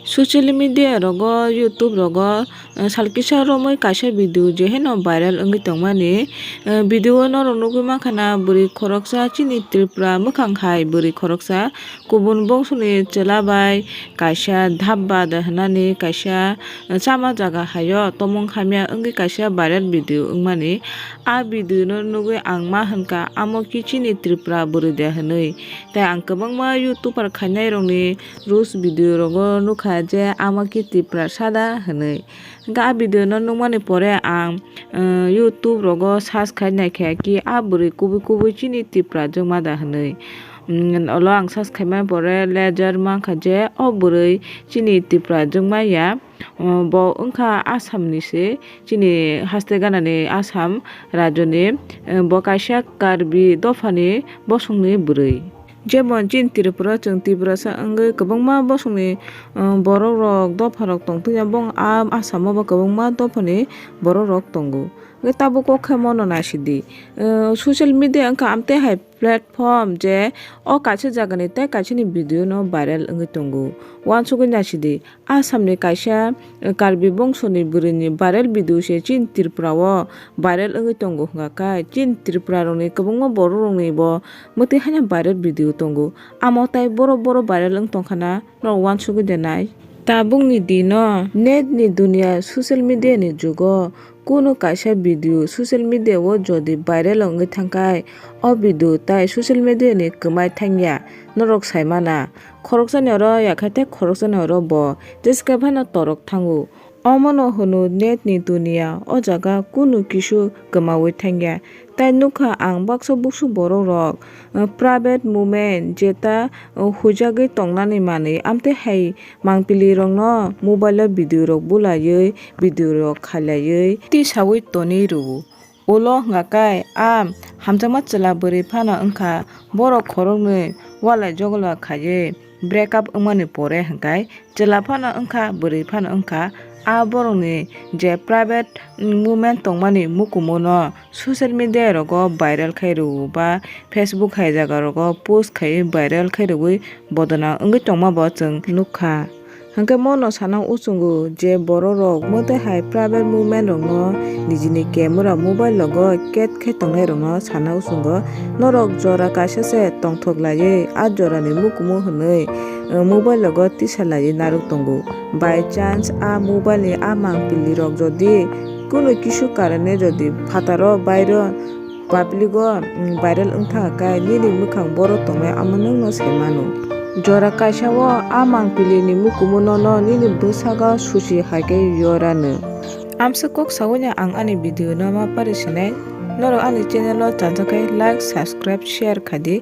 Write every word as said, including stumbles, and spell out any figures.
Social media rogo, YouTube rogo, eh, sal kisa romwi kaisa video je heno viral wngwi tongmani. Eh, video o norok nugwi mankha na bwrwi khoroksa chini Tripura mwkhang hai bwrwi khoroksa kubun bongsoni chwla bai kaisa dhabba de hwnani kaisa, eh, chama jaga haio tomong hamya wngwi kaisa viral video wngmani. A video no nugwi ang ma hwnkha amo ki chini Tripura bwrwi de hwnwi. Tai ang kwbangma YouTuber khainai rokni Reels video rogo nukha je amo ki Tiprasa da hwnwi. Hwnkhe a video no nukmani pore ang, eh, YouTube rogo search khai naikha ki a bwrwi kubui kubui chini Tipra jwkma da hwnwi. Mm, olo ang search khaimani pore letter mankha je o bwrwi chini Tipra jwkma ya. Oh, bo wngkha Assam ni se, chini haste ganani Assam rajyoni, eh, bo kaisa Karbi dophani bosongni bwrwi. Jemon chini Tripura, chwng Tiprasa wngwi kwbangma bosongni, eh, borok rok, dopha rok tongthokya, bong a Assam o bo kwbangma dophani borok rok tongo. Hwnkhe tabuk kok khe mono naisidi. Eh, social media wngkha amtwi hai platform je o kaisa jagani tei kaisani video no viral wngwi tongo. Uansugwi naisidi. Assam ni kaisa, eh, Karbi bongso ni bwrwi ni viral video se chini Tripura o viral wngwi tongo hwnkha khe chini Tripura rok ni kwbangma borok rok ni bo mwtwi haino viral video tongo. Amo tai borok borok viral wng tongkha na norok uansugwi de nai. Tabuk ni dino net ni duniya social media ni jugo kunu kaisa video social media o jodi viral wngwi thangkhai o video tai social media ni kwmai thangya norok saimana. Khoroksani oro ya khe tei khoroksani oro bo, jesa khe phano torok thango. Omono hwno net ni duniya, o jaga kunu kisu kwmaui thangya. Tai nukha ang baksa buksu borok rok, uh, private movement jeta, uh, huijagwi tongnani manwi amtwi hai mangpili rokno mobile o video rok bulaiwi, video rok khailaiwi tisaui tonwi rwo. Ulo hwnkha khe a hamjakma chwla bwrwi phano wngkha, borok khoroknwi walai jogolo khaiwi break up wngmani pore hwnkhe chwla phano wngkha, bwrwi phano wngkha. A borokni je private movement tongmani mukumu no social media rogo viral khai rwo ba Facebook hai jaga rogo post khaiwi viral khai rwui bodona wngwi tongma bo chwng nukha. Hwnkhe mono sana uchungo je borok rok mwtai hai private movement rokno nijini camera mobile rogo ket khe tongnai rokno sana uchungo norok jora kaisa se tongthok laiwi a jora ni mukumu hwnwi, eh, mobile rogo tisa laiwi narwk tongo. By chance a mobile ni a mangpili rok jodi kunu kisu karone jodi phataro bairo public o, mm, viral wngthang khe nini mwkhang boro tongnai amo nwngno sai mano. Jora kaisa o a mangpili ni mukumu nono nini bwsako susi hai khe yorano. Amswk kok saui no ang ani video no ma pari sinai. Norok ani channel o chansa khe like, subscribe, share khai di.